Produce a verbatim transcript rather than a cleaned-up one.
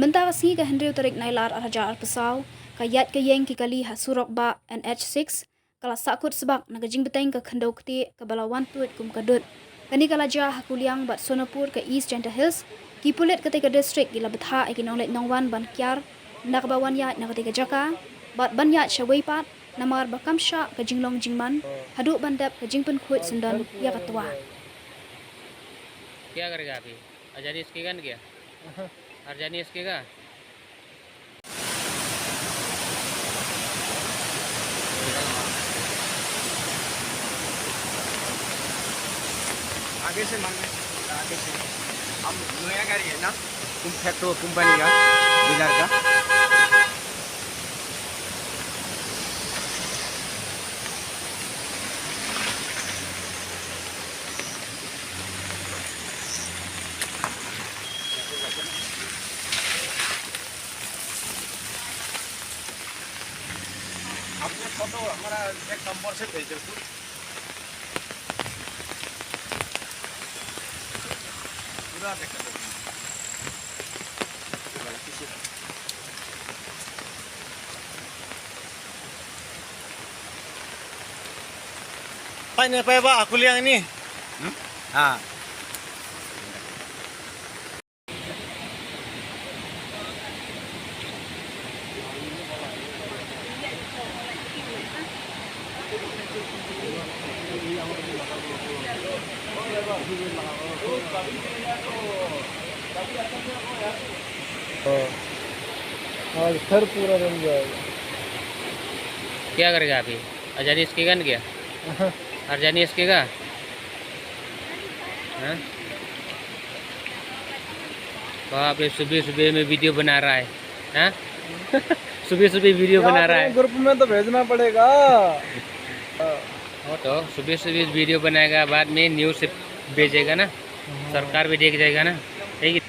Mynta ka sngi ka hynriew tarik Nailar ar hajar arphew saw, ka ïaid ka ïeng ki kali ha surok bah N H six, ka la sahkut sbak na ka jingbteng ka khyndew ktieh kaba la wan tuid kum ka dud. Kane ka la jia ha Kuliang bad Sonapur ka East Jaintia Hills. Ki pulit katei ka district ki la bthah ïa ki nongleit nongwan ban kiar na kaba wan ïaid na katei ka jaka bad ban ïaid shawei pat, namar ba kam shah ka jinglong jingman haduh ban dep ka jingpynkhuid syndon ïa ka twa. क्या करेगा अभी? अजानी इसके का क्या? अरजानी इसके का? आगे से मांगे, आगे से। हम नया गाड़ी है ना, तुम फैक्ट्रो कंपनी का, डीलर का। अपने फोटो हमारा एक नंबर से भेज दो। पूरा देख लो। Pai ne pai ba aku liang ni. Hmm? Ha. आज घर पूरा बन जाएगा। क्या करेगा अभी? अजानी इसके का क्या? अरजानी इसके का? हाँ? बाप रे, सुबह सुबह में वीडियो बना रहा है। हाँ? सुबह सुबह वीडियो बना रहा है। ग्रुप में तो भेजना पड़ेगा। वो तो सुबह सुबह वीडियो बनाएगा, बाद में न्यूज़ से भेजेगा ना, सरकार भी देख जाएगा ना। ठीक है।